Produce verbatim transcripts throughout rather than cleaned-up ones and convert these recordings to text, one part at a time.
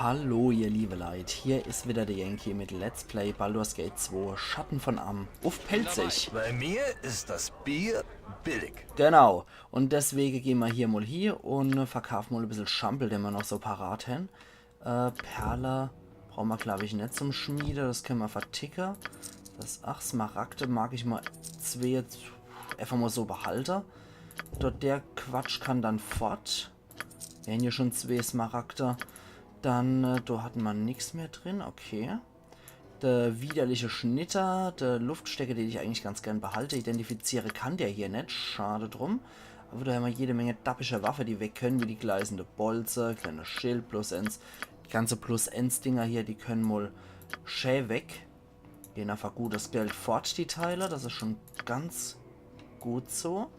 Hallo ihr liebe Leit, hier is wieder der Yankee mit Let's Play Baldur's Gate zwei Schatten von Amn uff Pälzisch. Bei mir ist das Bier billig. Genau, un deswege gehn mer hier mol hie un verkaafe mol e bissel Schampel, den mer noch so parat hen. Äh, Perle brauche mer, glaab ich, net zum Schmiede, das kenne mer verticke. Das, ach, Smaragde mag ich mol zwee jetzt eefach mol so behalte. Dort der Quatsch kann dann fort. Mir hen jo schun zwee Smaragde. Dann, äh, do hatte mer nix mehr drin, okay. Der widerliche Schnitter, der Luftstecker, den ich eigentlich ganz gern behalte. Identifiziere kann der hier net, schade drum. Awwer do hen mer jede Menge dappische Waffe, die weg kenne, wie die gleißende Bolze, kleines Schild, plus ens. Die ganze Plus-ens-Dinger hier, die kenne mol schä weg. Gehn eefach gut das Geld fort, die Teile. Das is schun ganz gut so.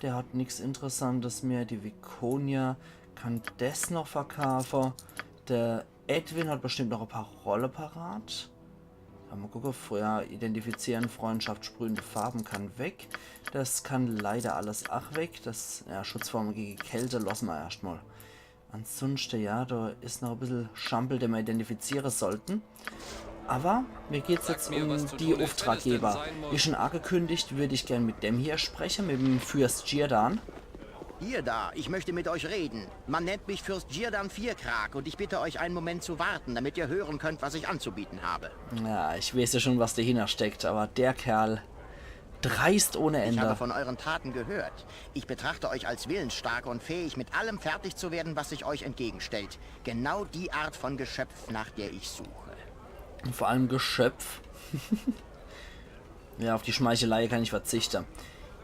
Der hat nix Interessantes mehr. Die Viconia kann des noch verkaafe. Der Edwin hat bestimmt noch e paar Rolle parat. Mol gucke, vorher identifiziere, Freundschaft, sprühende Farbe kann weg. Das kann leider alles ach weg. Das, ja, Schutzform gege Kälte losse mer erscht mol. Ansunschte, ja, do is noch e bissel Schampel, den mer identifiziere sollte. Awwer mir geht's jetzt um die Ufftraggeber. Wie schun angekündigt, würd ich gern mit dem hier spreche, mit dem Fürst Jirdan. Ihr da, ich möchte mit euch reden. Man nennt mich Fürst Jirdan Vierkrag und ich bitte euch einen Moment zu warten, damit ihr hören könnt, was ich anzubieten habe. Ja, ich weeß jo schun, was dahinner steckt, awwer der Kerl dreist ohne Ich habe Ende. Von euren Taten gehört. Ich betrachte euch als willensstark und fähig, mit allem fertig zu werden, was sich euch entgegenstellt. Genau die Art von Geschöpf, nach der ich suche. Und vor allem Geschöpf. Ja, uff die Schmeichelei kann ich verzichte.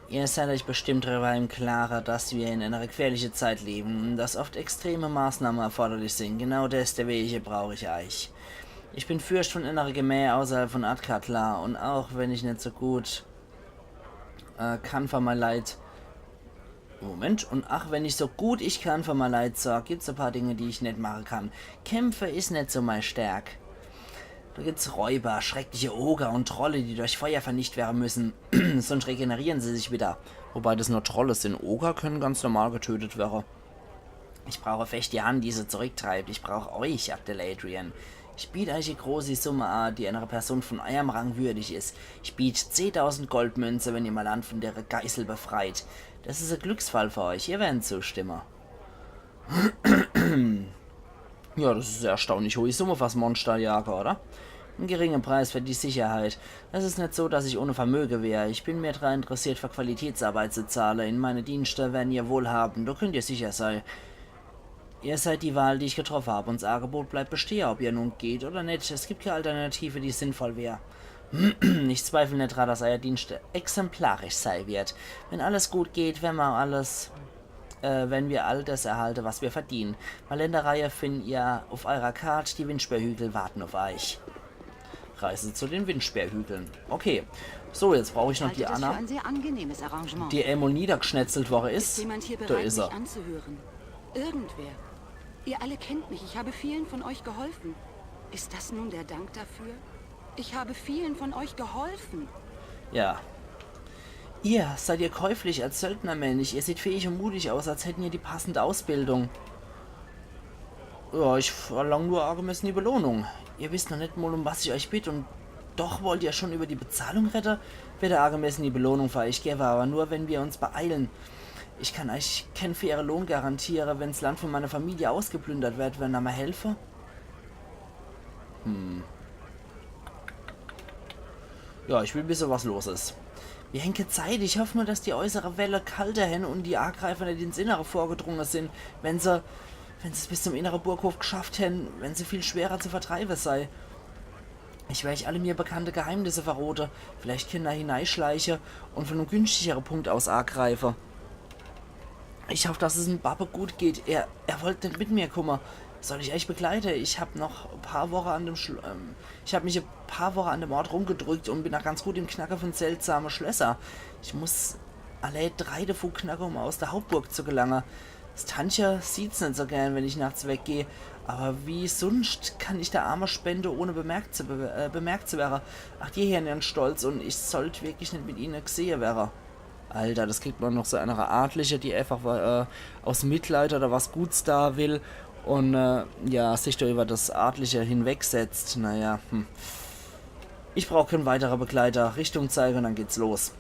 Ihr seid euch bestimmt darüber im Klare, dass wir in einer gefährlichen Zeit leben und dass oft extreme Maßnahmen erforderlich sind. Genau deswege brauch ich euch. Ich bin Fürst von einer Gemä außerhalb von Adkatla und auch wenn ich net so gut äh, kann für mei Leit. Moment, und ach, wenn ich so gut ich kann für mei Leit sorg, gibt's e paar Dinge, die ich net mache kann. Kämpfe is net so mei Stärk. Do gibt's Räuber, schreckliche Oger und Trolle, die durch Feuer vernicht werre müssen. Sonst regenerieren sie sich wieder. Wobei das nur Trolle sind. Oger können ganz normal getötet werre. Ich brauche feste Hand, die se zurücktreibt. Ich brauch euch, Abdeladrian. Ich biet euch e großi Summe a, die einer Person von eurem Rang würdig is. Ich biet zehntausend Goldmünze, wenn ihr mei Land von dere Geißel befreit. Das is e Glücksfall für euch. Ihr werren zustimme. Ja, das is e erstaunlich hohi Summe fürs Monsterjager, oder? En geringer Preis für die Sicherheit. Es is net so, dass ich ohne Vermöge wär. Ich bin mehr dran interessiert, für Qualitätsarbeit zu zahle. In meine Dienste werren ihr wohlhabend, do könnt ihr sicher sei. Ihr seid die Wahl, die ich getroffe hab. Unser Agebot bleibt bestehe, ob ihr nun geht oder net. Es gibt kee Alternative, die sinnvoll wär. Ich zweifel net dran, dass euer Dienst exemplarisch sei wird. Wenn alles gut geht, werren mer alles, äh, wenn wir all das erhalte, was wir verdienen. Mei Ländereie findt ihr uff eurer Kart. Die Windspeerhügel warten uff euch. Reise zu den Windspeerhügeln. Okay. So, jetzt brauch ich noch Halte die das für Anna, ein sehr angenehmes Arrangement. die emol niedergeschnetzelt worre is. Ist jemand hier Do bereit, is mich er. Anzuhören? Irgendwer. Ihr alle kennt mich. Ich habe vielen von euch geholfen. Ist das nun der Dank dafür? Ich habe vielen von euch geholfen. Ja. Ihr seid ihr käuflich als Söldnermönch. Ihr seht fähig und mutig aus, als hätten ihr die passende Ausbildung. Ja, ich verlang nur angemessene Belohnung. Ihr wisst noch net mol, um was ich euch bitt, und doch wollt ihr schon über die Bezahlung redde? Werd e angemessene Belohnung für euch gewwe, aber nur, wenn wir uns beeilen. Ich kann euch keen faire Lohn garantiere. Wenn's Land von meiner Familie ausgeplündert werd, werren ihr mer helfe? Hm. Ja, ich will wisse, was los is. Wir hen kee Zeit. Ich hoff nur, dass die äußere Welle kalter hen und die Angreifer net ins Innere vorgedrunge sin. Wenn se, wenn se's bis zum innere Burghof geschafft hen, werren se viel schwerer zu vertreibe sei. Ich wer euch alle mir bekannte Geheimnisse verrote. Vielleicht kenne mer hineischleiche und von em günstigere Punkt aus angreife. Ich hoff, dass es em Babbe gut geht. Er, er wollt net mit mir kumme. Soll ich euch begleite? Ich hab noch e paar Woche an dem Schl-, ähm, ich hab mich e paar Woche an dem Ort rumgedrückt und bin noch ganz gut im Knacke von seltsame Schlösser. Ich muss alle drei davon knacke, um aus der Hauptburg zu gelange. Das Tantche sieht's net so gern, wenn ich nachts weggeh. Aber wie sunscht kann ich der Arme spende, ohne bemerkt zu, be-, äh, bemerkt zu werre? Ach, die hen ihren Stolz und ich sollt wirklich net mit ihne gesehe werre. Alter, das kriegt mer noch so einer Adlige, die einfach äh, aus Mitleid oder was Guts da will, Und äh, ja, sich da über das Adlige hinwegsetzt, naja, hm. Ich brauch kein weiterer Begleiter. Richtung zeige und dann geht's los.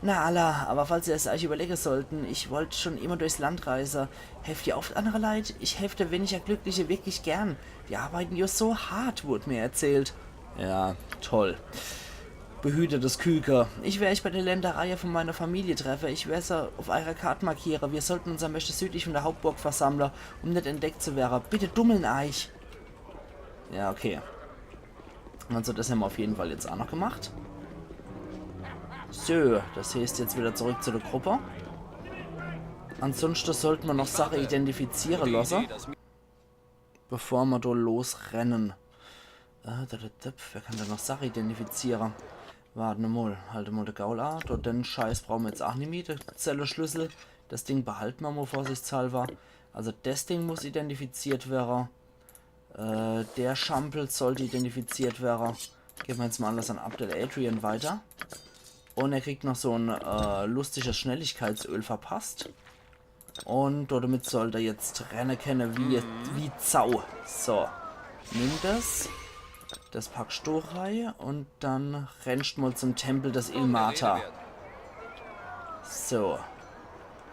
Na alla, aber falls ihr es euch überlege sollten, ich wollt schon immer durchs Land reise. Helft ihr oft andere Leit? Ich helfte weniger Glückliche wirklich gern. Die arbeiten ja so hart, wurde mir erzählt. Ja, toll. Behütet das Küke. Ich wer euch bei der Ländereie von meiner Familie treffe. Ich wer se auf eurer Kart markiere. Wir sollten uns am besten südlich von der Hauptburg versammle, um net entdeckt zu werre. Bitte dummeln euch. Ja, okay. Also das haben wir auf jeden Fall jetzt auch noch gemacht. So, das heißt jetzt wieder zurück zu der Gruppe. Ansonsten sollten wir noch Sache identifiziere lasse, bevor wir da losrennen. Äh, da, da, da, wer kann da noch Sache identifiziere? Warte mal, halt mal de Gaul a. Da, den Scheiß brauchen wir jetzt auch nimmi, de Zelleschlüssel. Das Ding behalten wir mal vorsichtshalber. Also das Ding muss identifiziert werre. Äh, der Schampel sollte identifiziert werre. Geben wir jetzt mal alles an Abdel Adrian weiter. Und er kriegt noch so ein äh, lustiges Schnelligkeitsöl verpasst. Und damit sollt er jetzt renne kenne wie, wie Sau. So, nimm das. Das packst du rei und dann rennst mal zum Tempel des Ilmater. So.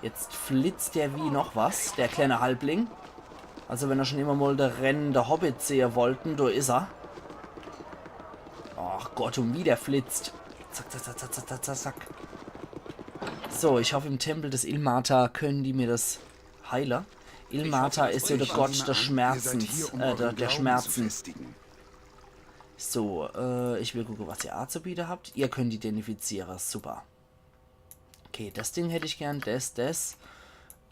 Jetzt flitzt der wie noch was, der kleine Halbling. Also wenn er schon immer mal der rennende Hobbit sehe wollten, da is er. Ach Gott, und wie der flitzt. Zack, zack, zack, zack, zack, zack, zack. So, ich hoffe, im Tempel des Ilmater können die mir das heile. Ilmater is ja der Gott des Schmerzens, äh, der, der Schmerzen. So, äh, ich will gucken, was ihr anzubieten habt. Ihr könnt identifizieren, super. Okay, das Ding hätt ich gern, das, das.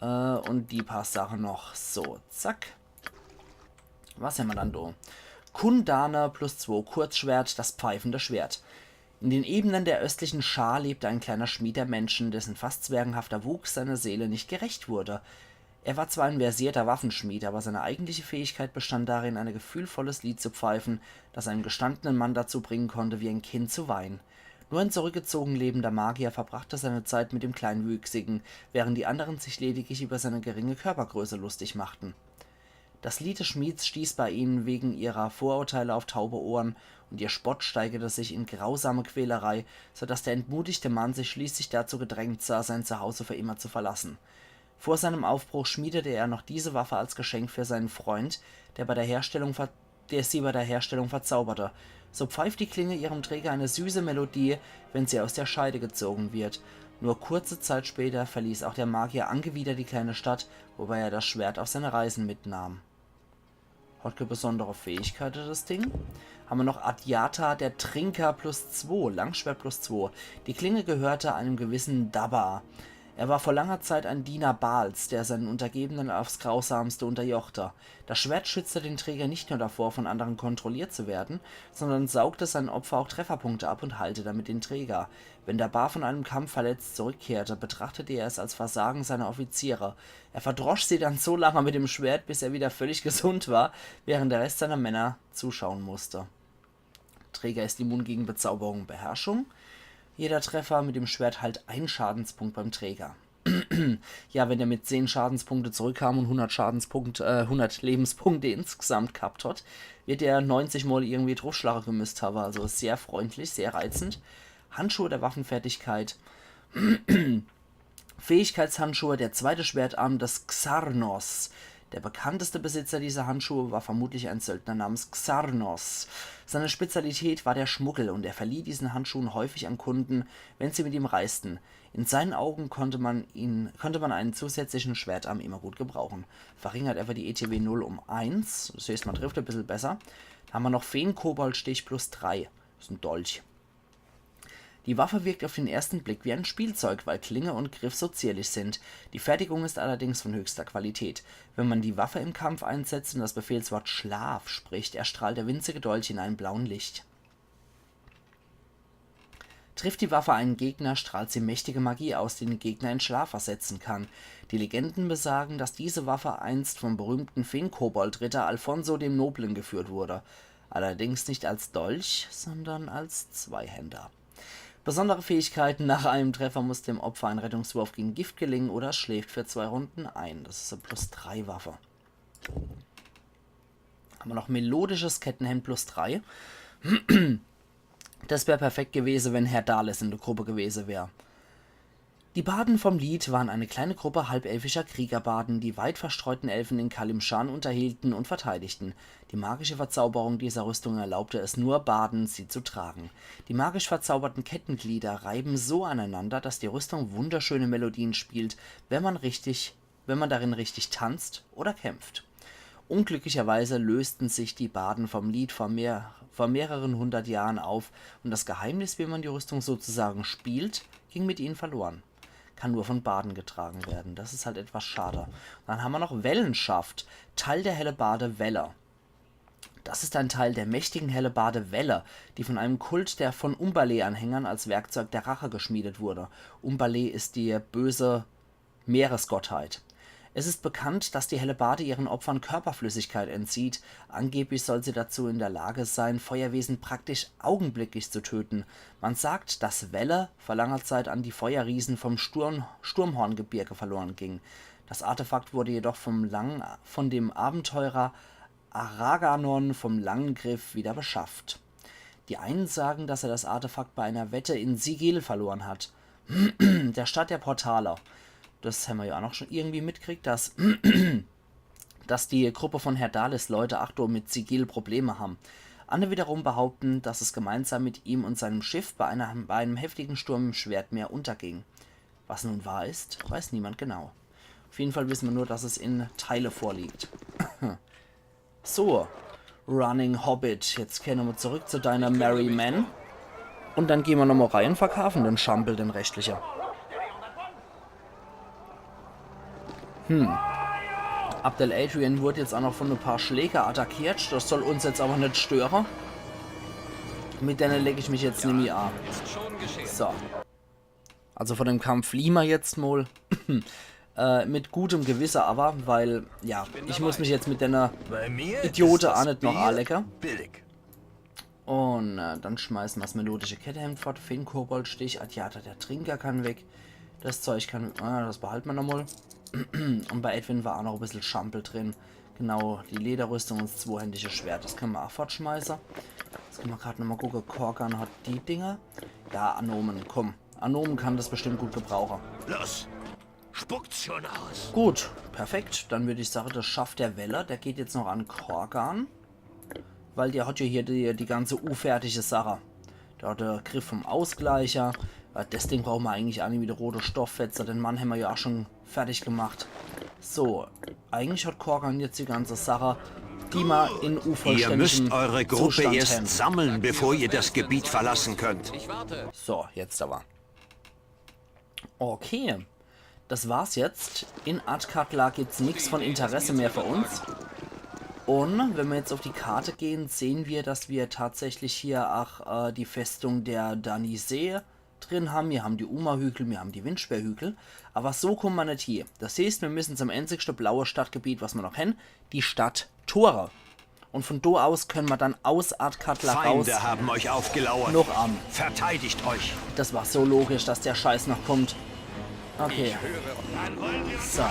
Äh, und die paar Sachen noch. So, zack. Was haben wir dann da? Kundane plus zwei, Kurzschwert, das pfeifende Schwert. In den Ebenen der östlichen Schar lebte ein kleiner Schmied der Menschen, dessen fast zwergenhafter Wuchs seiner Seele nicht gerecht wurde. Er war zwar ein versierter Waffenschmied, aber seine eigentliche Fähigkeit bestand darin, ein gefühlvolles Lied zu pfeifen, das einen gestandenen Mann dazu bringen konnte, wie ein Kind zu weinen. Nur ein zurückgezogen lebender Magier verbrachte seine Zeit mit dem Kleinwüchsigen, während die anderen sich lediglich über seine geringe Körpergröße lustig machten. Das Lied des Schmieds stieß bei ihnen wegen ihrer Vorurteile auf taube Ohren, und ihr Spott steigerte sich in grausame Quälerei, so dass der entmutigte Mann sich schließlich dazu gedrängt sah, sein Zuhause für immer zu verlassen. Vor seinem Aufbruch schmiedete er noch diese Waffe als Geschenk für seinen Freund, der bei der Herstellung ver-, der sie bei der Herstellung verzauberte. So pfeift die Klinge ihrem Träger eine süße Melodie, wenn sie aus der Scheide gezogen wird. Nur kurze Zeit später verließ auch der Magier angewidert die kleine Stadt, wobei er das Schwert auf seine Reisen mitnahm. Hat keine besondere Fähigkeit, das Ding. Haben wir noch Adiata, der Trinker plus zwei, Langschwert plus zwei. Die Klinge gehörte einem gewissen Daba. Er war vor langer Zeit ein Diener Baals, der seinen Untergebenen aufs Grausamste unterjochte. Das Schwert schützte den Träger nicht nur davor, von anderen kontrolliert zu werden, sondern saugte seinen Opfern auch Trefferpunkte ab und heilte damit den Träger. Wenn der Baal von einem Kampf verletzt zurückkehrte, betrachtete er es als Versagen seiner Offiziere. Er verdrosch sie dann so lange mit dem Schwert, bis er wieder völlig gesund war, während der Rest seiner Männer zuschauen musste. Träger ist immun gegen Bezauberung und Beherrschung. Jeder Treffer mit dem Schwert heilt einen Schadenspunkt beim Träger. Ja, wenn der mit zehn Schadenspunkte zurückkam und hundert Schadenspunkte, äh, hundert Lebenspunkte insgesamt gehabt hat, wird er neunzig Mal irgendwie draufschlagen gemüsst haben. Also sehr freundlich, sehr reizend. Handschuhe der Waffenfertigkeit. Fähigkeitshandschuhe, der zweite Schwertarm des Xarnos. Der bekannteste Besitzer dieser Handschuhe war vermutlich ein Söldner namens Xarnos. Seine Spezialität war der Schmuggel und er verlieh diesen Handschuhen häufig an Kunden, wenn sie mit ihm reisten. In seinen Augen konnte man, ihn, konnte man einen zusätzlichen Schwertarm immer gut gebrauchen. Verringert etwa die E T W null um eins. Das heißt, man trifft ein bisschen besser. Da haben wir noch Feenkoboldstich plus drei. Das ist ein Dolch. Die Waffe wirkt auf den ersten Blick wie ein Spielzeug, weil Klinge und Griff so zierlich sind. Die Fertigung ist allerdings von höchster Qualität. Wenn man die Waffe im Kampf einsetzt und das Befehlswort Schlaf spricht, erstrahlt der winzige Dolch in einem blauen Licht. Trifft die Waffe einen Gegner, strahlt sie mächtige Magie aus, die den Gegner in Schlaf versetzen kann. Die Legenden besagen, dass diese Waffe einst vom berühmten Feenkobold-Ritter Alfonso dem Noblen geführt wurde. Allerdings nicht als Dolch, sondern als Zweihänder. Besondere Fähigkeiten: Nach einem Treffer muss dem Opfer ein Rettungswurf gegen Gift gelingen oder es schläft für zwei Runden ein. Das ist eine plus drei Waffe. Hammer noch melodisches Kettenhemd plus drei. Das wär perfekt gewese, wenn Herr Dales in der Gruppe gewese wär. Die Barden vom Lied waren eine kleine Gruppe halbelfischer Kriegerbarden, die weit verstreuten Elfen in Kalimshan unterhielten und verteidigten. Die magische Verzauberung dieser Rüstung erlaubte es nur Barden, sie zu tragen. Die magisch verzauberten Kettenglieder reiben so aneinander, dass die Rüstung wunderschöne Melodien spielt, wenn man richtig, wenn man darin richtig tanzt oder kämpft. Unglücklicherweise lösten sich die Barden vom Lied vor, mehr, vor mehreren hundert Jahren auf und das Geheimnis, wie man die Rüstung sozusagen spielt, ging mit ihnen verloren. Kann nur von Barden getragen werden. Das ist halt etwas schade. Und dann haben wir noch Wellenschaft, Teil der Hellebarde Welle. Das ist ein Teil der mächtigen Hellebarde Welle, die von einem Kult der von Umbale-Anhängern als Werkzeug der Rache geschmiedet wurde. Umbale ist die böse Meeresgottheit. Es ist bekannt, dass die Hellebarde ihren Opfern Körperflüssigkeit entzieht. Angeblich soll sie dazu in der Lage sein, Feuerwesen praktisch augenblicklich zu töten. Man sagt, dass Welle vor langer Zeit an die Feuerriesen vom Sturm Sturmhorngebirge verloren ging. Das Artefakt wurde jedoch vom, Lang von dem Abenteurer Araganon vom Langen Griff wieder beschafft. Die einen sagen, dass er das Artefakt bei einer Wette in Sigil verloren hat. Der Stadt der Portale. Das haben wir ja auch noch schon irgendwie mitgekriegt, dass, dass die Gruppe von Herdalis Leute Achtung mit Sigil Probleme haben. Andere wiederum behaupten, dass es gemeinsam mit ihm und seinem Schiff bei, einer, bei einem heftigen Sturm im Schwertmeer unterging. Was nun wahr ist, weiß niemand genau. Auf jeden Fall wissen wir nur, dass es in Teile vorliegt. So, Running Hobbit, jetzt kehr nochmal zurück zu deiner Merry Men. Und dann gehen wir nochmal rein und verkaufen den Schampel, den restliche. Hm. Abdel Adrian wurde jetzt auch noch von ein paar Schläger attackiert. Das soll uns jetzt aber nicht stören. Mit denen leg ich mich jetzt nimmi an. So. Also von dem Kampf fliehen wir jetzt mal. Äh, mit gutem Gewisse aber, weil, ja, ich muss mich jetzt mit denne Idiote auch nicht noch anlegen. Und äh, dann schmeißen wir das melodische Kettenhemd fort, Finn, Koboldstich, Adiata, der Trinker kann weg. Das Zeug kann, ah, das behalten wir nochmal. Und bei Edwin war auch noch ein bisschen Schampel drin. Genau, die Lederrüstung und das zweihändige Schwert, das können wir auch fortschmeißen. Jetzt können wir gerade nochmal gucken, Korgan hat die Dinger. Ja, Anomen, komm. Anomen kann das bestimmt gut gebrauchen. Los! Spuckt's schon aus! Gut, perfekt. Dann würde ich sagen, das schafft der Welle. Der geht jetzt noch an Korgan. Weil der hat ja hier die, die ganze unfertige Sache. Der hat den Griff vom Ausgleicher. Weil das Ding brauchen wir eigentlich auch nicht mit der rote Stofffetze. Den Mann haben wir ja auch schon fertig gemacht. So, eigentlich hat Korgan jetzt die ganze Sache, die man in unvollständigem Zustand haben. Ihr müsst eure Gruppe erst sammeln, bevor ihr das Gebiet verlassen könnt. So, jetzt aber. Okay. Das war's jetzt. In Athkatla gibt's nix von Interesse mehr für uns. Und wenn wir jetzt auf die Karte gehen, sehen wir, dass wir tatsächlich hier auch äh, die Festung der Danise drin haben. Wir haben die Uma-Hügel, wir haben die Windsperrhügel. Aber so kommen wir nicht hier. Das heißt, wir müssen zum einzigsten blauen Stadtgebiet, was wir noch haben, die Stadt Tore. Und von do aus können wir dann aus Athkatla raus. Feinde haben euch aufgelauert. Noch an. Verteidigt euch. Das war so logisch, dass der Scheiß noch kommt. Okay. So.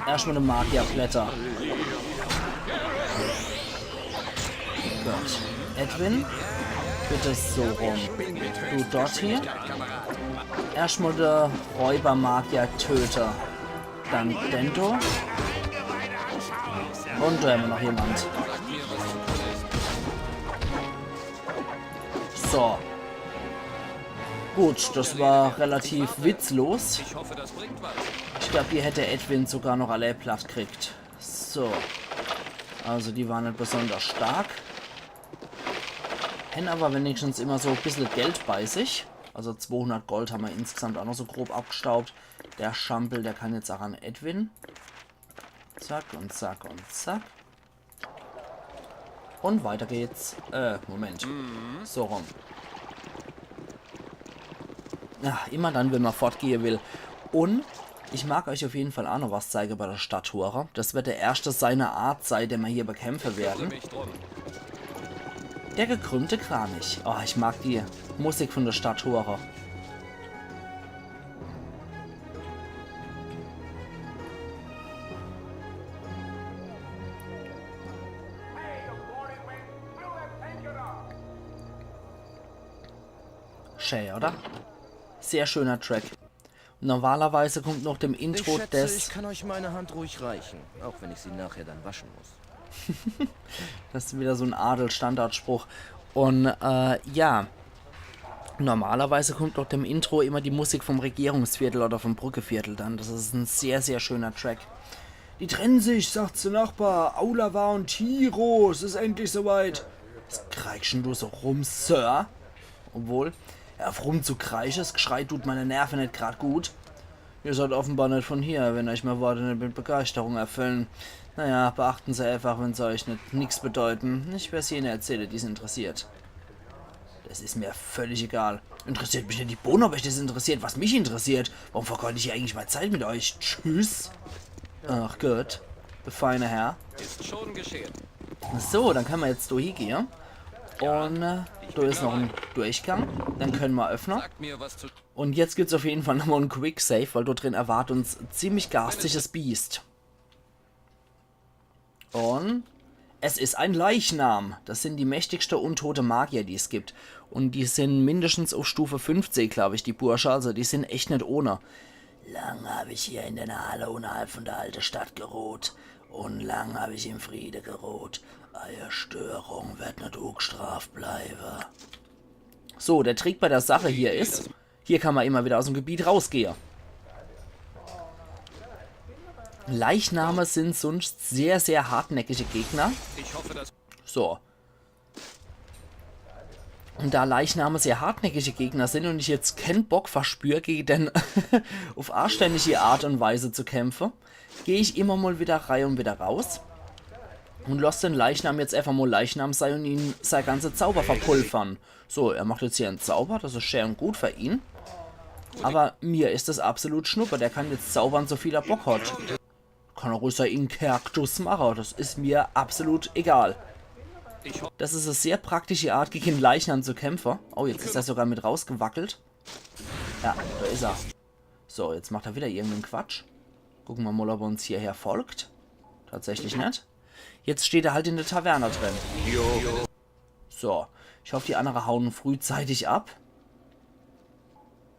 Erstmal eine Magierblätter. Gut. Edwin, bitte so rum. Du dort hier. Erstmal der Räubermagier töte. Dann Dento. Und da haben wir noch jemand. So. Gut, das war relativ witzlos. Ich glaub, die hätte Edwin sogar noch alle platt kriegt. So. Also die waren nicht besonders stark. Haben aber wenigstens immer so ein bisschen Geld bei sich. Also zweihundert Gold haben wir insgesamt auch noch so grob abgestaubt. Der Schampel, der kann jetzt auch an Edwin. Zack und zack und zack. Und weiter geht's. Äh, Moment. So rum. Ja, immer dann, wenn man fortgehen will. Und ich mag euch auf jeden Fall auch noch was zeigen bei der Stadt Tore. Das wird der erste seiner Art sein, den wir hier bekämpfen werden. Der gekrümmte Kranich. Oh, ich mag die Musik von der Stadt Tore. Schön, oder? Sehr schöner Track. Normalerweise kommt noch dem Intro des... Ich kann euch meine Hand ruhig reichen, auch wenn ich sie nachher dann waschen muss. Das is wieder so en Adel-Standardspruch. Un äh, ja, normalerweise kommt noch dem Intro immer die Musik vom Regierungsviertel oder vom Brückeviertel dann. Das is en sehr, sehr schöner Track. Die trennen sich, sagt de Nachbar. Aulava un Tiro, es is endlich soweit. Was kreikschst dann du so rum, Sir? Obwohl, hör uff rumzukreische, es Geschrei tut meine Nerve net grad gut. Ihr seid offenbar net von hier, wenn euch mei Worte net mit Begeisterung erfüllen. Naja, beachten Se einfach, wenn se euch net nix bedeuten. Ich wer's jene erzähle, die's interessiert. Das is mir völlig egal. Interessiert mich net die Bohne, ob euch das interessiert, was mich interessiert. Warum vergeud ich hier eigentlich mei Zeit mit euch? Tschüss. Ach Gott, der feine Herr. Ist schon geschehen. So, dann kenne mer jetzt do hiegehe. Un äh, do is noch en Durchgang. Dann kenne mer öffne. Sagt mir, was zu Un jetzt gibt's uff jeden Fall nochmol en Quick Save, weil do drin erwart uns ziemlich garstiges Biest. Un es is en Leichnam. Das sin die mächtigste untote Magier, die's gibt. Un die sin mindestens uff Stufe fünfzeh, glaub ich, die Bursche. Also die sin echt net ohne. Lang hab ich hier in der Halle unnerhalb von der alte Stadt geruht. Un lang hab ich im Friede geruht. Eier Störung werd net ugstraft bleiwe. So, der Trick bei der Sache hier is, hier kann mer immer wieder aus em Gebiet rausgehe. Leichname sin sunscht sehr, sehr hartnäckige Gegner. Ich hoffe, dass So. Un da Leichname sehr hartnäckige Gegner sin un ich jetzt kän Bock verspür, gege den uff anständige Art un Weise zu kämpfe, geh ich immer mol wieder rei un wieder raus un loss den Leichnam jetzt äfach mol Leichnam sei un ihm sei ganze Zauber verpulvern. So, er macht jetzt hier en Zauber, das is schää un gut für ihn. Aber mir is das absolut schnuppe, der kann jetzt zaubern, so viel er Bock hat. Kann er ruhig sei Inkerktus mache, das is mir absolut egal. Das is e sehr praktische Art, gege en Leichnam zu kämpfe. Oh, jetzt is er sogar mit rausgewackelt. Ja, do is er. So, jetzt macht er wieder irgenden Quatsch. Gucke mer mol, ob er uns hierher folgt. Tatsächlich net. Jetzt steht er halt in der Taverne drin. So, ich hoff, die annere hauen frühzeitig ab.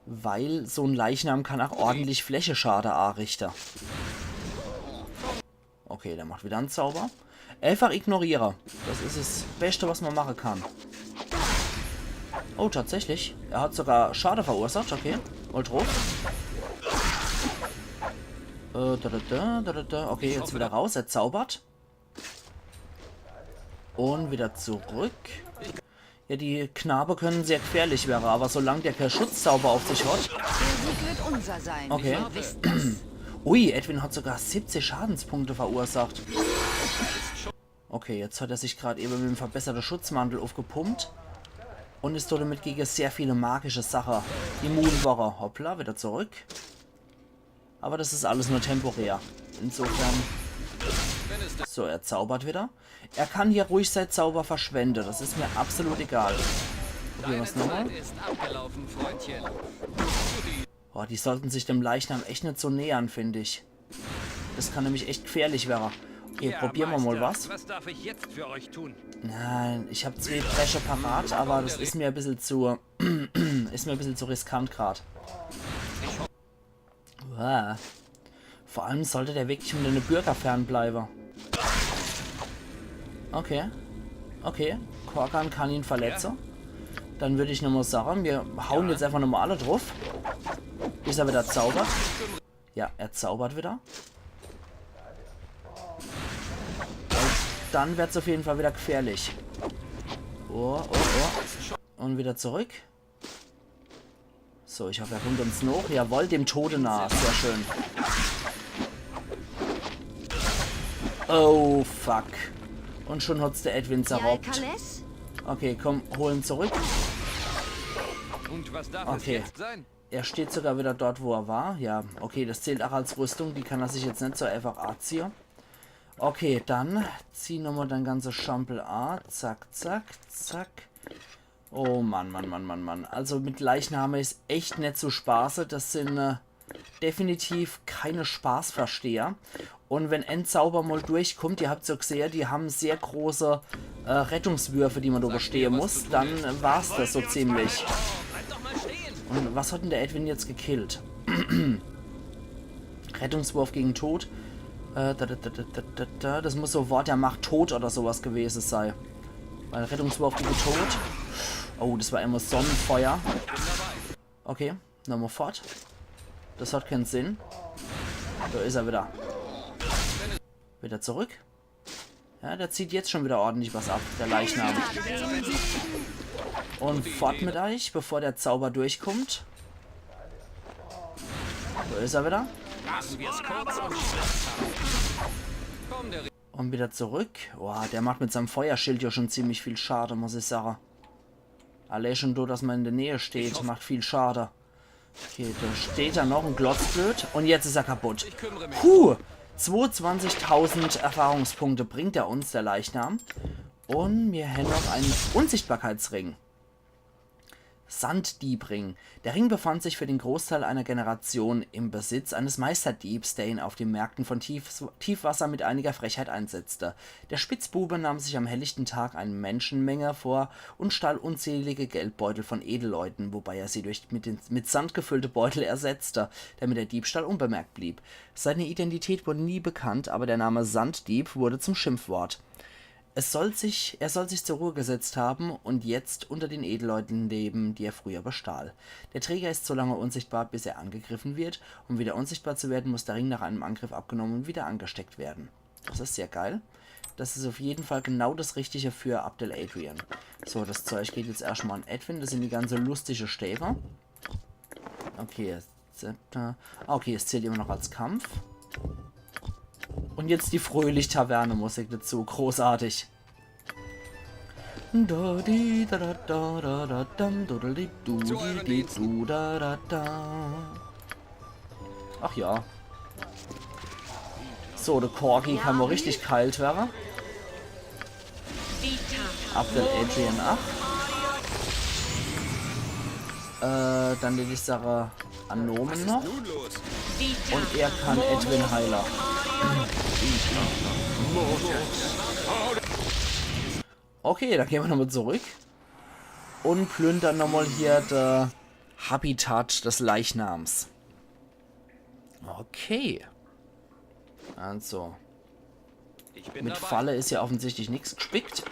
Weil so en Leichnam kann ach ordentlich Flächeschade anrichte. Okay, der macht wieder en Zauber. Äfach ignoriere. Das is es Beschte, was mer mache kann. Oh, tatsächlich. Er hat sogar Schade verursacht. Okay, mol druff. Äh, da, da, da, da, da, da. Okay, jetzt wieder raus. Er zaubert. Un wieder zurück. Ja, die Knabe können sehr gefährlich werre, aber solang der kee Schutzzauber auf sich hat. Der Sieg wird unser sein. Okay. Ihr wisst das. Ui, Edwin hat sogar siebzig Schadenspunkte verursacht. Okay, jetzt hat er sich grad ewe mit em verbesserte Schutzmantel uffgepumpt un is domit gege sehr viele magische Sache immun worre. Hoppla, wieder zurück. Aber das is alles nur temporär. Insofern. So, er zaubert wieder. Er kann hier ruhig sei Zauber verschwende. Das is mir absolut egal. Probiere mer's nochmol. Zeit ist abgelaufen, Freundchen. Boah, die sollten sich dem Leichnam echt net so nähern, find ich. Das kann nämlich echt gefährlich werre. Okay, probiere mer mol was. Was darf ich jetzt für euch tun? Nein, ich hab zwee Dresche parat, aber das is mir e bissel zu, is mir e bissel zu riskant grad. Uah. Vor allem sollte der wirklich von de Bürger fernbleibe. Okay. Okay. Korgan kann ihn verletze. Dann würd ich nochmol sage, mir hauen jetzt äfach nochmol alle druff. Bis er wieder zaubert. Ja, er zaubert wieder. Un dann werd's uff jeden Fall wieder gefährlich. Oh, oh, oh. Un wieder zurück. So, ich hoff, er kummt uns noch. Jawohl, dem Tode nah. Sehr schön. Oh, fuck. Un schon hat's der Edwin zerroppt. Jalkanes? Okay, komm, hol en zurück. Und was darf es Okay. Jetzt sein? Er steht sogar wieder dort, wo er war. Ja, okay, das zählt ach als Rüstung. Die kann er sich jetzt net so äfach anziehe. Okay, dann zieh nochmol dein ganze Schampel a. Zack, zack, zack. Oh Mann, Mann, Mann, Mann, Mann. Also mit Leichname is echt net zu spaße. Das sin äh, definitiv keine Spaßversteher. Un wenn en Zauber mol durchkummt, ihr habt's jo gesehe, die hän sehr große äh, Rettungswürfe, die mer do überstehe muss, dann war's das so ziemlich. Und was hat denn der Edwin jetzt gekillt? Rettungswurf gegen Tod. Äh, da, da, da, da, da, da. Das muss so Wort der Macht Tod oder sowas gewesen sein. Weil Rettungswurf gegen Tod. Oh, das war immer Sonnenfeuer. Okay, nochmal fort. Das hat keinen Sinn. Da ist er wieder. Wieder zurück. Ja, der zieht jetzt schon wieder ordentlich was ab, der Leichnam. Und fort mit euch, bevor der Zauber durchkommt. Da ist er wieder. Und wieder zurück. Boah, der macht mit seinem Feuerschild ja schon ziemlich viel Schade, muss ich sagen. Allein schon do, dass man in der Nähe steht, macht viel Schade. Okay, da steht er noch, ein Glotzblöd. Und jetzt ist er kaputt. Puh! Zweiundzwanzigtausend Erfahrungspunkte bringt er uns, der Leichnam. Und mir haben noch einen Unsichtbarkeitsring. Sanddiebring. Der Ring befand sich für den Großteil einer Generation im Besitz eines Meisterdiebs, der ihn auf den Märkten von Tief Tiefwasser mit einiger Frechheit einsetzte. Der Spitzbube nahm sich am helllichten Tag eine Menschenmenge vor und stahl unzählige Geldbeutel von Edelleuten, wobei er sie durch mit, den, mit Sand gefüllte Beutel ersetzte, damit der Diebstahl unbemerkt blieb. Seine Identität wurde nie bekannt, aber der Name Sanddieb wurde zum Schimpfwort. Es soll sich, er soll sich zur Ruhe gesetzt haben und jetzt unter den Edelleuten leben, die er früher bestahl. Der Träger ist so lange unsichtbar, bis er angegriffen wird. Um wieder unsichtbar zu werden, muss der Ring nach einem Angriff abgenommen und wieder angesteckt werden. Das ist sehr geil. Das ist auf jeden Fall genau das Richtige für Abdel Adrian. So, das Zeug geht jetzt erstmal an Edwin. Das sind die ganze lustige Stäbe. Okay, Zepter. Ah, okay, es zählt immer noch als Kampf. Und jetzt die Fröhlich-Taverne-Musik dazu. Großartig. Da, di, da, da, da, da, da, dam, du, da, di, du, di, di, du, da, da, da. Ach ja. So, der Korgi kann wohl richtig kalt werden. Abdel Adrian acht. Äh, dann die Sache Anomen noch. Und er kann Edwin heilen. Okay, dann gehen wir nochmal zurück. Und plündern nochmal hier das Habitat des Leichnams. Okay. Also. Mit Falle ist ja offensichtlich nichts gespickt.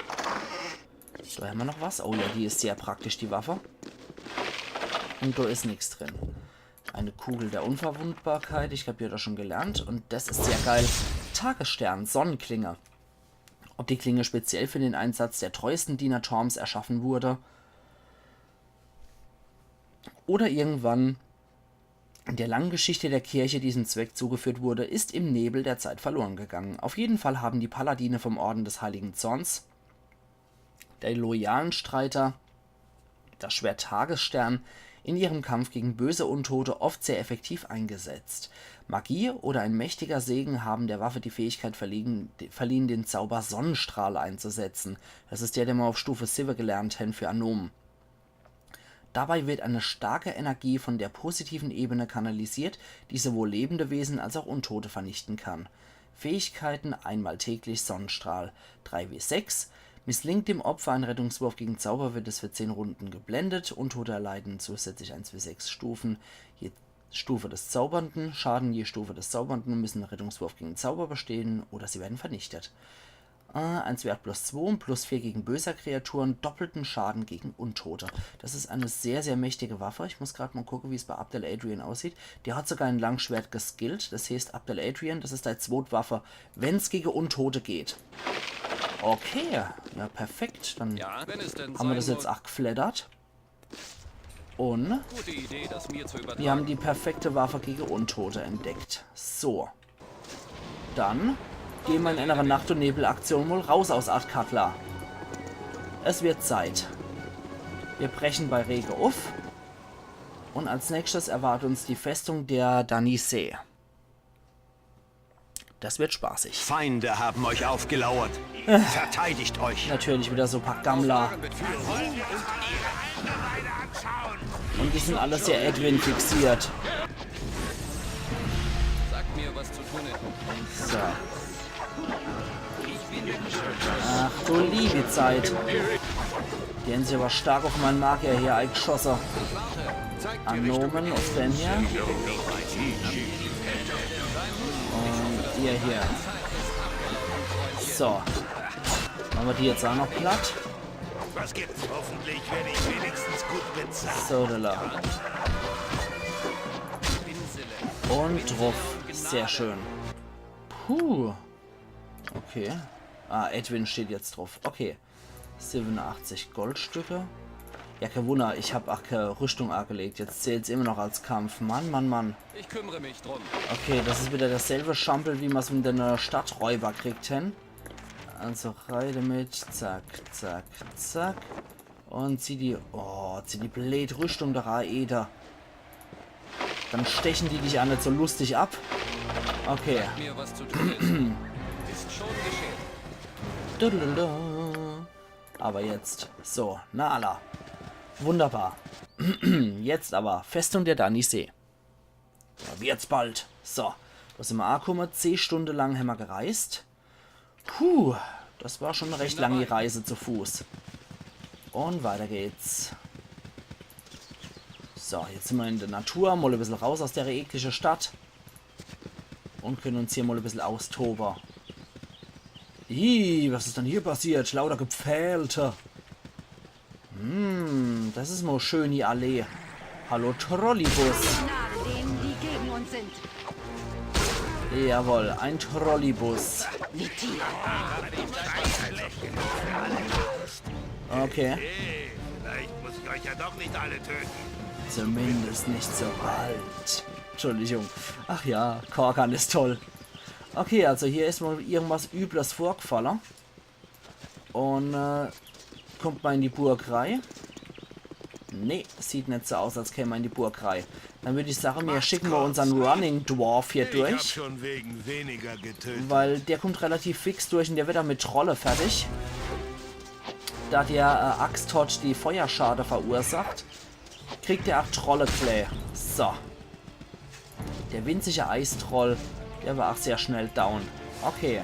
Da haben wir noch was. Oh ja, die ist sehr praktisch, die Waffe. Und da ist nichts drin. Eine Kugel der Unverwundbarkeit. Ich habe ja das schon gelernt. Und das ist sehr geil. Tagesstern, Sonnenklinge. Ob die Klinge speziell für den Einsatz der treuesten Diener Torms erschaffen wurde oder irgendwann in der langen Geschichte der Kirche diesem Zweck zugeführt wurde, ist im Nebel der Zeit verloren gegangen. Auf jeden Fall haben die Paladine vom Orden des Heiligen Zorns, der loyalen Streiter, das Schwert Tagesstern in ihrem Kampf gegen böse Untote oft sehr effektiv eingesetzt. Magie oder ein mächtiger Segen haben der Waffe die Fähigkeit verliehen, verliehen, den Zauber Sonnenstrahl einzusetzen. Das ist der, den wir auf Stufe sieben gelernt haben für Anomen. Dabei wird eine starke Energie von der positiven Ebene kanalisiert, die sowohl lebende Wesen als auch Untote vernichten kann. Fähigkeiten: einmal täglich Sonnenstrahl, drei W sechs. Misslingt dem Opfer ein Rettungswurf gegen Zauber, wird es für zehn Runden geblendet. Untote erleiden zusätzlich eins W sechs Stufen je Stufe des Zaubernden, Schaden je Stufe des Zaubernden und müssen einen Rettungswurf gegen Zauber bestehen oder sie werden vernichtet. Äh, eins W acht plus zwei und plus vier gegen böse Kreaturen, doppelten Schaden gegen Untote. Das ist eine sehr, sehr mächtige Waffe. Ich muss gerade mal gucken, wie es bei Abdel Adrian aussieht. Der hat sogar ein Langschwert geskillt. Das heißt, Abdel Adrian, das ist deine Zweitwaffe, wenn's gegen Untote geht. Okay, ja, perfekt. Dann haben wir das jetzt auch gefleddert. Und wir haben die perfekte Waffe gegen Untote entdeckt. So. Dann gehen wir in einer Nacht- und Nebelaktion mal raus aus Athkatla. Es wird Zeit. Wir brechen bei Rege uff. Und als nächstes erwartet uns die Festung der Danisse. Das wird spaßig. Feinde haben euch aufgelauert. Verteidigt euch. Natürlich wieder so paar Gammler. Und die sind alle sehr Edwin fixiert. Sagt mir, was zu tun ist. So. Ach du liebe Zeit. Die hän sich aber stark auf mein Magier hier eingeschosse. Anomen auf den hier. Und ihr hier. So. Mache mer die jetzt auch noch platt. Was gibt's? Hoffentlich werde ich wenigstens gut bezahlt. So, da. Und drauf. Sehr schön. Puh. Okay. Ah, Edwin steht jetzt drauf. Okay. Siebenundachtzig Goldstücke. Ja, kein Wunder, ich hab auch keine Rüstung angelegt. Jetzt zählt's immer noch als Kampf. Mann, Mann, Mann. Ich kümmere mich drum. Okay, das is wieder derselbe Schampel, wie mer's mit den äh, Stadträuber kriegt hen. Also rein damit. Zack, zack, zack. Und zieh die. Oh, zieh die blöd Rüstung da rein, Eder. Dann stechen die dich auch net so lustig ab. Okay. Mir was zu tun ist. Ist schon geschehen. Dudululu. Aber jetzt. So, na alla. Wunderbar. Jetzt aber. Festung der Danisse. Ja, wird's bald. So. Da sin mer angekomme. Zehn Stunde lang hämmer gereist. Puh, das war schon eine recht lange Reise zu Fuß. Und weiter geht's. So, jetzt sin mer in der Natur, mal e bissel raus aus der eklische Stadt. Und können uns hier mal e bissel austobe. Ih, was is denn hier passiert? Lauter Gepfählte. Hm, das is mal schön, die Allee. Hallo, Trolleybus. Nach denen, die gegen uns sind. Jawohl, ein Trolleybus. Okay. Vielleicht muss ich euch ja doch nicht alle töten. Zumindest nicht so bald. Entschuldigung. Ach ja, Korgan is toll. Okay, also hier is mal irgendwas Übles vorgefalle. Und äh, kommt mer in die Burg rei? Nee, sieht net so aus, als käm mer in die Burg rei. Dann würd ich sage, mir schicke mal unsern Running Dwarf hier Ich hab durch. Schon wegen weniger getötet. Weil der kommt relativ fix durch und der wird dann mit Trolle fertig. Da der äh, Axthot die Feuerschade verursacht, kriegt der auch Trolle klä. So. Der winzige Eistroll, der war auch sehr schnell down. Okay.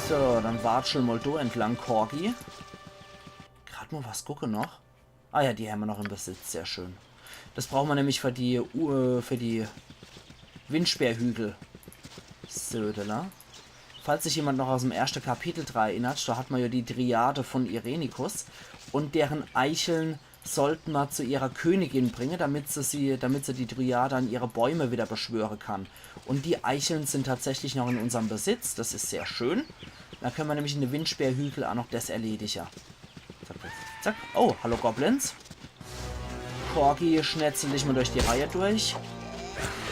So, dann watschel mal do entlang, Korgi. Grad mal was gucke noch. Ah ja, die hämmer noch im Besitz, sehr schön. Das brauche mer nämlich für die, äh, für die Windspeerhügel. Södele. Falls sich jemand noch aus dem ersten Kapitel dran erinnert, da hat mer ja die Dryade von Irenicus und deren Eicheln sollte mer zu ihrer Königin bringen, damit se, sie, damit se die Dryade an ihre Bäume wieder beschwören kann. Und die Eicheln sind tatsächlich noch in unserem Besitz, das is sehr schön. Dann können mer nämlich in de Windspeerhügel auch noch das erledigen. Zack, zack, zack. Oh, hallo Goblins. Korgi, schnetzel dich mal durch die Reihe durch.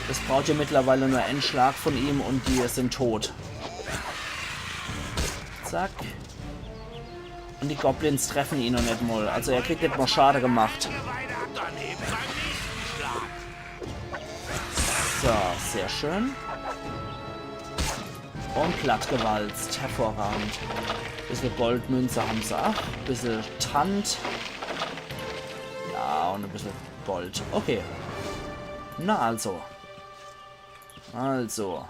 Das braucht ja mittlerweile nur einen Schlag von ihm und die sind tot. Zack. Und die Goblins treffen ihn noch net mal. Also er kriegt net mal Schade gemacht. So, sehr schön. Und plattgewalzt. Hervorragend. Bissel Goldmünze haben se auch. Bissel Tand. Ja, und e bissel Gold. Okay. Na also. Also.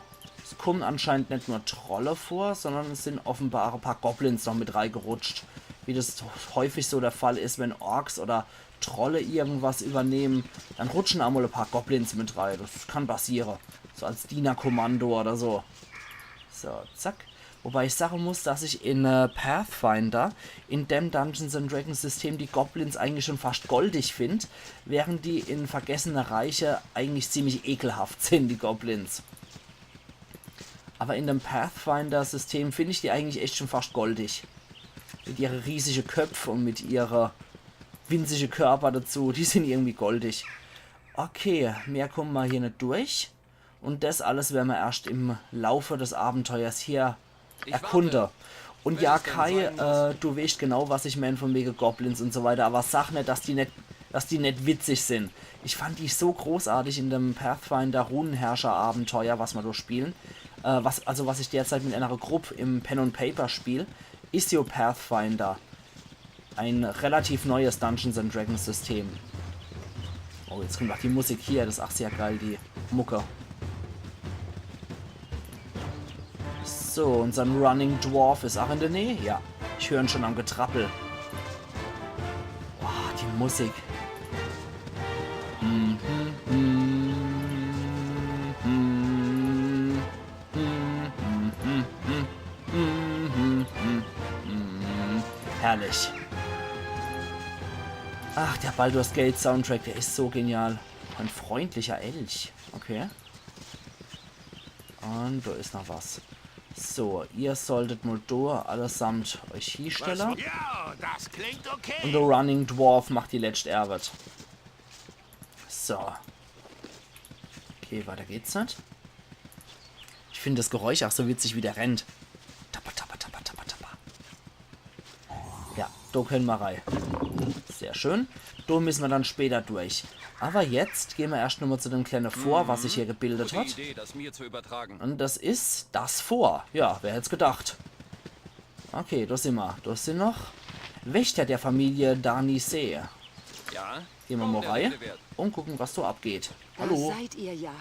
Es kommen anscheinend net nur Trolle vor, sondern es sind offenbar auch e paar Goblins noch mit reingerutscht. Wie das häufig so der Fall is, wenn Orks oder Trolle irgendwas übernehmen, dann rutschen auch mal e paar Goblins mit rein. Das kann passieren. So als Dienerkommando oder so. So, zack. Wobei ich sagen muss, dass ich in äh, Pathfinder, in dem Dungeons and Dragons System, die Goblins eigentlich schon fast goldig find, während die in Vergessene Reiche eigentlich ziemlich ekelhaft sind, die Goblins. Aber in dem Pathfinder-System find ich die eigentlich echt schon fast goldig. Mit ihre riesige Köpfe und mit ihre winzige Körper dazu, die sind irgendwie goldig. Okay, mehr kommen mer hier net durch. Und das alles werden mer erst im Laufe des Abenteuers hier erkunde. Und ja, Kai, äh, du weescht genau, was ich mein von wege Goblins und so weiter, aber sag net, dass die net, dass die net witzig sind. Ich fand die so großartig in dem Pathfinder Runenherrscher Abenteuer, was mer do spielen. Äh, was, also was ich derzeit mit einer Gruppe im Pen und Paper spiel, is jo Pathfinder. Ein relativ neues Dungeons and Dragons System. Oh, jetzt kommt auch die Musik hier, das is auch sehr geil, die Mucke. So, unsern Running Dwarf is auch in der Nähe. Ja, ich hör ihn schon am Getrappel. Musik. Herrlich. Ach, der Baldur's Gate Soundtrack, der is so genial. Ein freundlicher Elch. Okay. Und da is noch was. So, ihr solltet mal da allesamt euch hiestelle. Ja, das klingt okay. Und der Running Dwarf macht die letscht Ärwet. So. Okay, weiter geht's net. Ich find das Geräusch auch so witzig, wie der rennt. Tappa, tappa, tappa, tappa, tappa. Ja, do kenne mer rei. Sehr schön. Do müsse mer dann später durch. Aber jetzt gehn mer erscht nochmal zu dem kleine Fort, was sich hier gebildet Gute hat. Idee, das mir zu übertragen. Und das is das Fort. Ja, wer hätt's gedacht? Okay, do sin mer. Do sin noch Wächter der Familie Danise. Ja? Gehn mer Kaum mal der rei Rede wert. Und gucken, was do abgeht. Da Hallo. Seid ihr ja.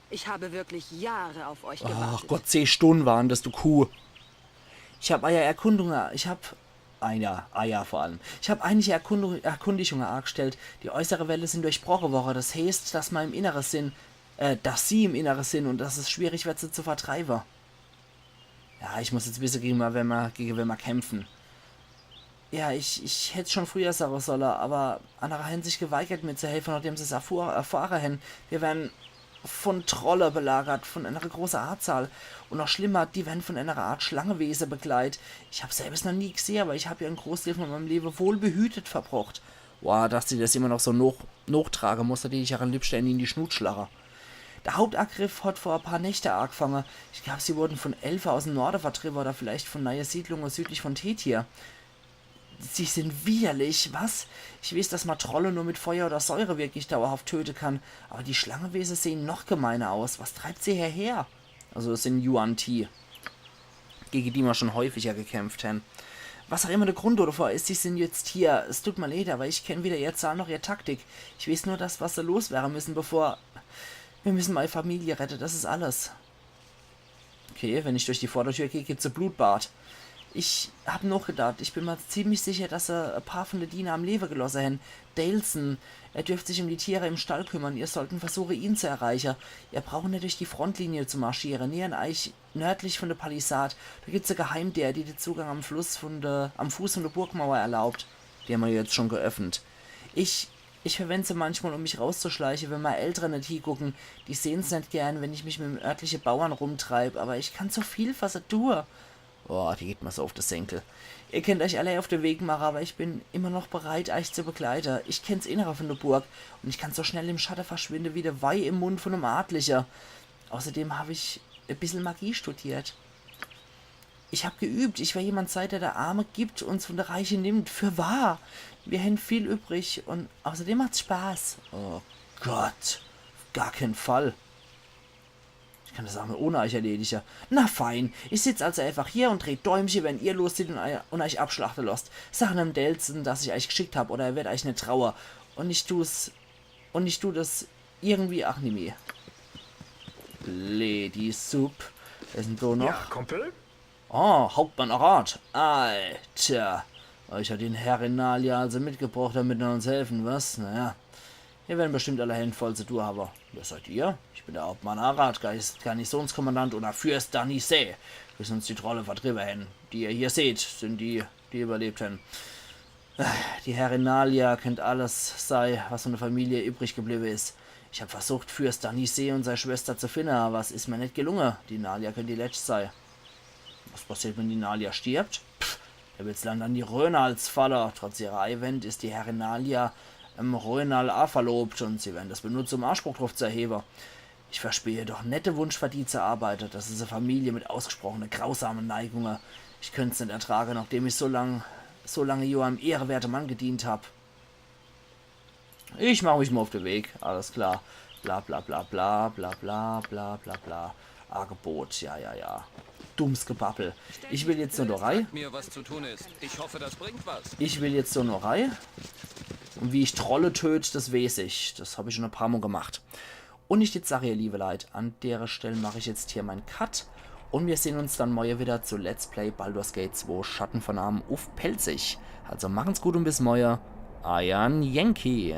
Ich habe wirklich Jahre auf euch gewartet. Ach Gott, zehn Stunden waren das, du Kuh. Ich hab eier Erkundunge, ich hab eier, eier vor allem. Ich hab einige Erkundung, Erkundigungen angestellt. Die äußere Welle sind durchbrochen worden. Das heißt, dass mer im Innere sind, äh, dass sie im Innere sind und dass es schwierig wird, sie zu vertreiben. Ja, ich muss jetzt wisse, gegen wer mer, gegen wer mer kämpfen. Ja, ich, ich hätt's schon früher sage solle, aber annere hän sich geweigert, mir zu helfe, nachdem se's erfuhr, erfahre hän. Wir werden von Trolle belagert, von einer großen Anzahl. Und noch schlimmer, die werden von einer Art Schlangewese begleit. Ich hab selbst noch nie gesehen, aber ich hab ja einen Großteil von meinem Leben wohlbehütet verbracht. Boah, dass die das immer noch so noch, nochtrage muss, da die ich ja am liebsten in die Schnut schlage. Der Hauptangriff hat vor ein paar Nächte angefangen. Ich glaub, sie wurden von Elfe aus dem Norde vertrieben oder vielleicht von neue Siedlungen südlich von Tetir. Sie sind widerlich, was? Ich weiß, dass man Trolle nur mit Feuer oder Säure wirklich dauerhaft töten kann, aber die Schlangewesen sehen noch gemeiner aus. Was treibt sie hierher? Also es sind Yuan-Ti, gegen die wir schon häufiger gekämpft haben. Was auch immer der Grund davor ist, sie sind jetzt hier. Es tut mir leid, aber ich kenne weder ihr Zahl noch ihr Taktik. Ich weiß nur das, was sie loswerden müssen, bevor... Wir müssen meine Familie retten, das ist alles. Okay, wenn ich durch die Vordertür gehe, gibt's ein Blutbad. Ich hab nachgedacht, ich bin mir ziemlich sicher, dass sie ein paar von den Dienern am Leben gelassen haben. Daleson, er dürfte sich um die Tiere im Stall kümmern. Ihr sollten versuchen, ihn zu erreichen. Ihr braucht nicht durch die Frontlinie zu marschieren. Nähern euch nördlich von der Palisade. Da gibt's eine Geheimtür, die den Zugang am Fluss von der, am Fuß von der Burgmauer erlaubt. Die haben wir jetzt schon geöffnet. Ich, ich verwende sie manchmal, um mich rauszuschleichen, wenn meine Eltern nicht hingucken. Die sehen's nicht gern, wenn ich mich mit dem örtlichen Bauern rumtreib, aber ich kann so viel für sie tun. Oh, die geht mir so auf den Senkel. Ihr könnt euch alle auf den Weg machen, aber ich bin immer noch bereit, euch zu begleiten. Ich kenn's Innere von der Burg und ich kann so schnell im Schatten verschwinden wie der Wei im Mund von einem Adligen. Außerdem hab ich ein bisschen Magie studiert. Ich hab geübt. Ich will jemand sein, der der Arme gibt und von der Reiche nimmt. Für wahr. Wir haben viel übrig und außerdem macht's Spaß. Oh Gott. Auf gar keinen Fall. Ich kann das auch mal ohne euch erledigen. Na fein, ich sitz also einfach hier und dreh Däumchen, wenn ihr loszieht und, eu- und euch abschlachten lasst. Sagt dem Daleson, dass ich euch geschickt hab, oder er wird euch nicht trauen. Und ich tu's, und ich tu das irgendwie auch nimmi. Lady Sup. Wer ist denn da noch? Ja, Kumpel? Oh, Hauptmann Arat. Alter. Euch hat die Herrin Nalia also mitgebracht, damit ihr uns helfen, was? Naja. Ihr werden bestimmt alle Hände voll zu tun haben. Wer seid ihr? Ich bin der Hauptmann Arat, Garnis- Garnisonskommandant unner Fürst Danise. Bis uns die Trolle vertrieben haben. Die ihr hier seht, sind die, die überlebt haben. Die Herrin Nalia könnt alles sei, was von der Familie übrig geblieben ist. Ich hab versucht, Fürst Danise und seine Schwester zu finden, aber es ist mir nicht gelungen. Die Nalia könnt die Letzte sei. Was passiert, wenn die Nalia stirbt? Pff, der wird's lernen, dann die Rhönals falle. Trotz ihrer Eiwand ist die Herrin Nalia im Rhönal auch verlobt und sie werden das benutzen, um Anspruch drauf zu erheben. Ich verspür doch net de Wunsch, für die zu arbeiten. Das ist eine Familie mit ausgesprochene grausame Neigungen. Ich könnt's net ertragen, nachdem ich so lang, so lange Jahre einem ehrenwerten Mann gedient hab. Ich mach mich mal auf den Weg, alles klar. Bla bla bla bla bla bla bla bla bla. Angebot, ja, ja, ja. Dummes Gebabbel. Ich will jetzt nur noch rei. Mir, was zu tun ist. Ich hoffe, das bringt was. Ich will jetzt so nur rei. Und wie ich Trolle töt, das weiß ich. Das hab ich schon ein paar Mal gemacht. Und ich jetzt sag, ihr liebe Leute, an dere Stelle mache ich jetzt hier mein Cut. Und wir sehen uns dann morgen wieder zu Let's Play Baldur's Gate zwei Schattenvernahmen auf Pälzisch. Also machen's gut und bis morgen. Eiern Yankee.